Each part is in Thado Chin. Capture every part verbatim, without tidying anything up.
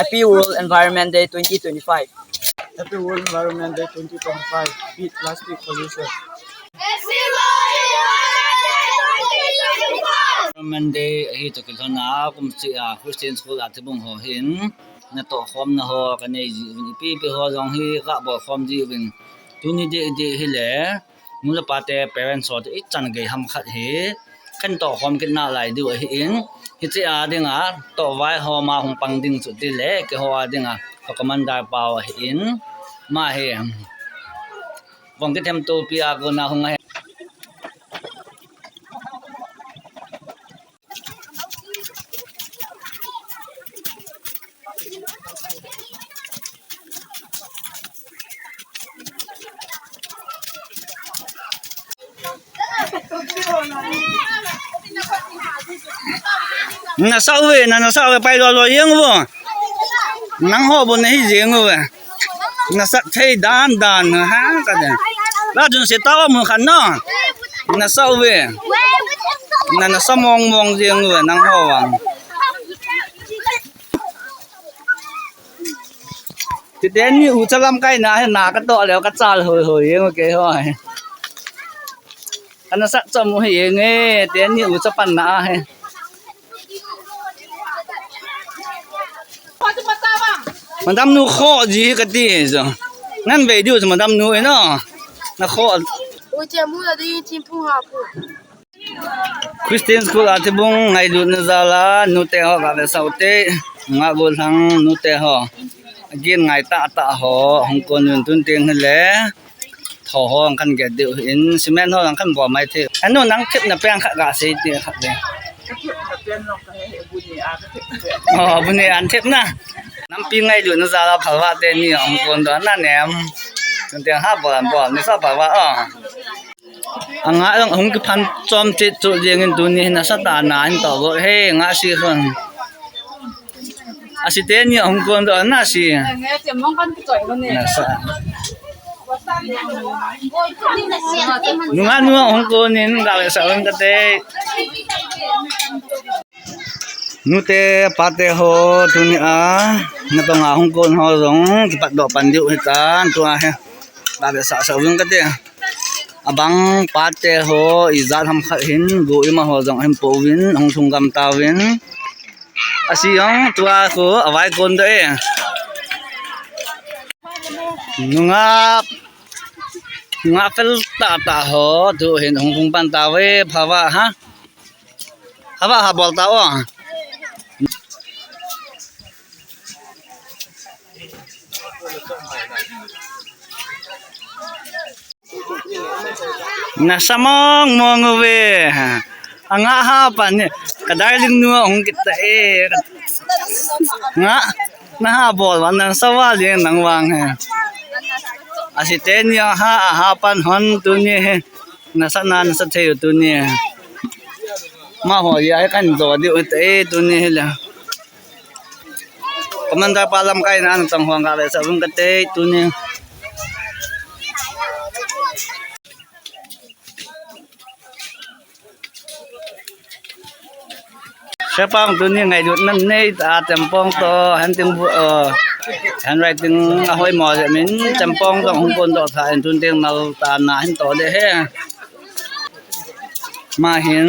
Happy World Environment Day twenty twenty-five. Happy World Environment Day twenty twenty-five. Beat plastic pollution. Environment Day hi toh kilhon a kum chi a Christian School a thibung ho hin natoh khomna ho kanei jiuvin, ipi ipi ho jong hi kabol khom jiuvin, tuni ding ding hile nu le pa te, parents ho te ichan gei ham khat hi katoh khom kit nalai diu ahin, hiche a dinga toh vai ho ma hung pang ding chu tile, keiho a dinga ka commander pau ahin, ama hi vong kithemtopi a kona hung ahi. Nasa uve, na nasa uve, pai lo lo jeng uvo. Nangho bon nahi jeng uve. Nasa thei dan dan ha ka de. La jun se tawa mun khan no. Nasa uve. Na nasa mong mong jeng uve nangho vang. Titeni u cha lamkai na he na katoh leo kachal hoi hoi jeng u keiho he. Kana sat chom u hi jeng e, teni u cha panna he. Madam nu kho ji kati jo. Nan vei diu madam nu e no. Na kho. Ui che mu la di chin phu ha phu. Christian School a thibung ngailutna jal a nute ho gavetsah u te, nga gollhang nute ho, agin ngai tah tah ho hung kon un tun teng hile tho ho ang khan get diu hin, cement ho ang khan bol mai thei. Anu nang thepna pen khat gasei te khat le. Oh, bu ne an thepna. Nampi ngailutna jal a phalva teni hung kon doh na nem. Tun teng ha bol an bol ni sa phalva a. Anga jong hung kiphan chom chet chu jeng in tuni hin nasa tah a na hin toh got he nga si khun. Asi teni hung kon doh na si. Nasa. Nunga nunga hung kon in gavetsah un kate. Nute pate ho tuni a natong a hung kon ho jong kipat doh pan diu hitan tua he. Gavetsah sah uvin kate. Abang pate ho ijat ham khat hin go ima ho jong hin pouvin hung lhung gam tauvin. Asi jong tua khu avai kon doh e. Nunga nunga fel tah tah ho tu hin hung lhung pan tauve, phalva ha. Hava ha bol ta o. Nasa mong mong uve. Anga ha pan ni. Ka darling nu hung kit ta e. Nga na ha bol van nang sa va jeng nang vang he. Asi teni ha, aha pan hon tuni he. Nasa na, nasa thei u tuni. Amaho jeh a hi kan jo diu hite tuni hi le. Commander pa lamkai na natong ho gavetsah uvin kate tuni. Sepang tuni ngailutna nei ta, chempong toh, handwriting bu, uh, handwriting ahoimo jeh min, chempong toh hung kon doh tha in tun teng nal tah a na hin toh ding he. Ama hin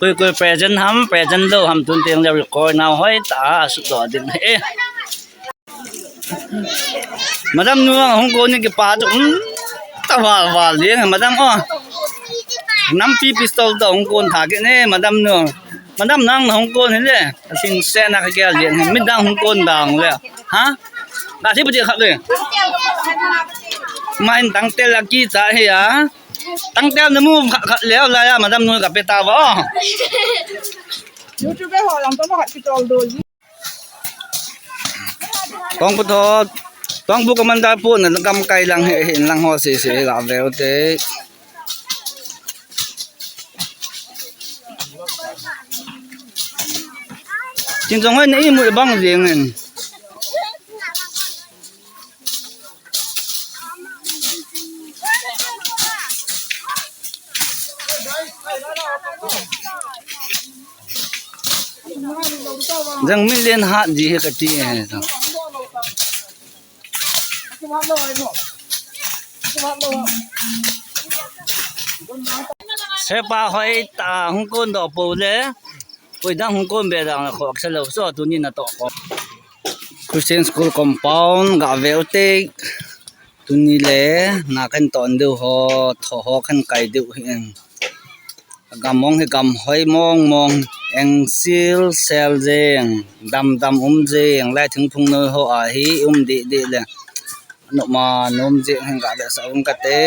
koi koi present ham, present lou ham tun teng le record nau hoi tah a sut doh ding he. Madam nu hung kon ni kipa chu, um, ta val val ding, madam o. Nampi pistol toh hung kon tha kit ne, madam nu. Madam nang hung kon hi le, sing se na ka gel ding, midang hung kon dang le. Ha? Ka thi pu ti khat le. Main tang tel a kicha hi a. Tang tel na mu khat, khat le la ya, madam nu ka pe ta va o. YouTube ho lang to ma khat ki tol do. Tongpu tho, Tongpu commander pu na lamkai lang he, he lang ho si si la ve u te. Chin jong hoi na imu bang jeng in. Jang min len hat ji hi kati e. Sepa hoi ta hung kon doh pou le. Koi dang hung kon be dang le kho aksa lou so tuni natoh kho. Christian School Compound ga ve u te. Tuni le na kan ton diu ho, tho ho kan kai diu hi. Gam mong hi gam hoi mong mong, eng sil sel jeng, dam dam um jeng, lai thingphung noi ho a hi um di di le. Noma nom jeng hin ga le sa um kate.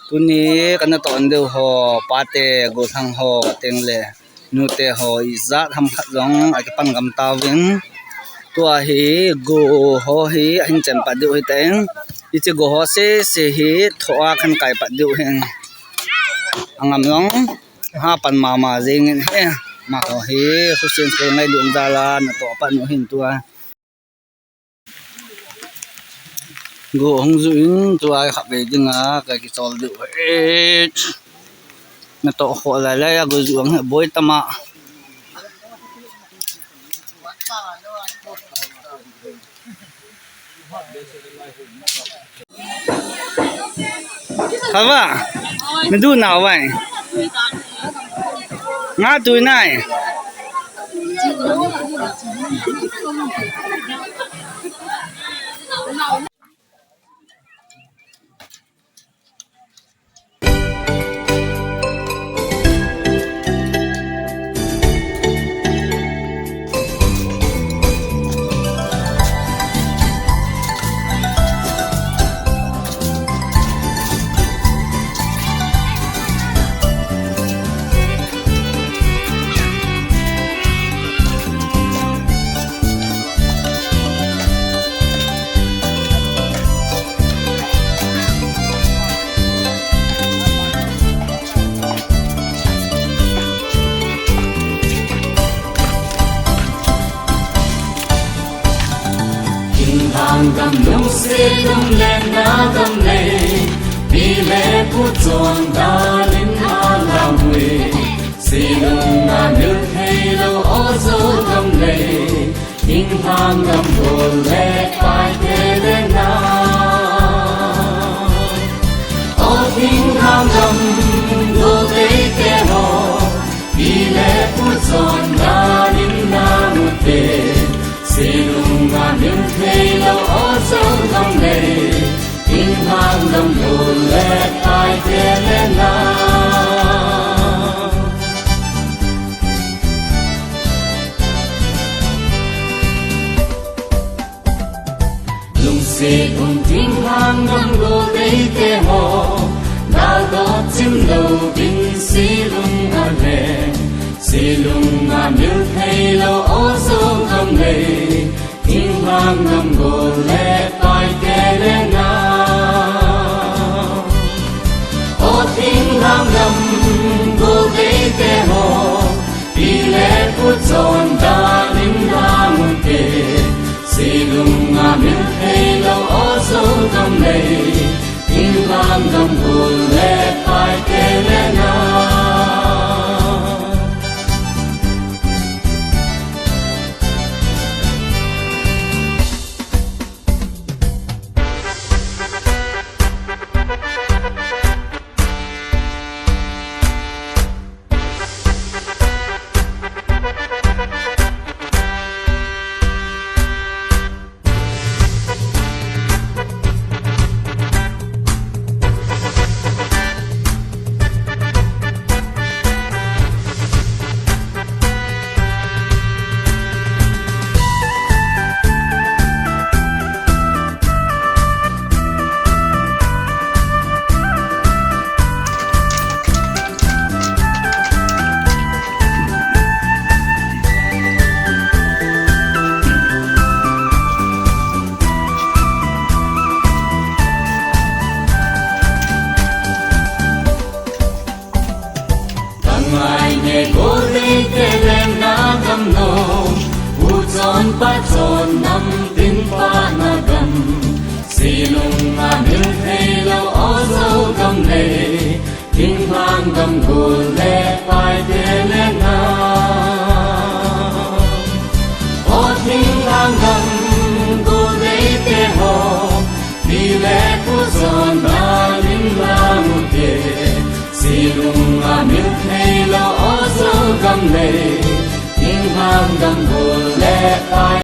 Tuni kana ton diu ho, pate, gollhang ho, teng le. Nute ho ijat ham khat jong akipan gam tauvin. Tua hi go ho hi ahin chen pat diu hi teng. Hiche go ho sese hi thoa kan kai pat diu hi. Angam jong ha pan mama jingin hi. Amaho hi Christian School ngai dun jala natoh pat nu hin tua. Go hung ju in tua khat ve dinga ka kichol diu. Eh, natoh kho lai lai a go ju ang boi tama. Hava, nadu na vai. Nga tu nai. Thinglhang gam lungset lunglenna gam lei, pi le pu chondan in alam ui. Silung a mil thei lou o Zo gam lei, thinglhang gam gol le paite le na. O thinglhang gam gol teite ho, pi le pu chondan in na mu te. Silung a mil thei lou o Zo gam lei, thinglhang gam gol le paite le na. Lungset um thinglhang gam gol teite ho, dal dot chim lou ding silung a le, silung a mil thei lou o Zo gam lei, thinglhang gam gol le paite le na. O thinglhang gam gol teite ho, pi le pu chondan in na mu te. Silung a mil thei lou o Zo gam lei, thinglhang gam gol le paite le na. Tangai ne gol teite le na gam no, pu chon pa chon nam tin pa na gam. Silung a mil thei lou o Zo gam lei, thinglhang gam gol le paite le na. Mil theilou o Zogam lei, thinglhang gam bul le pai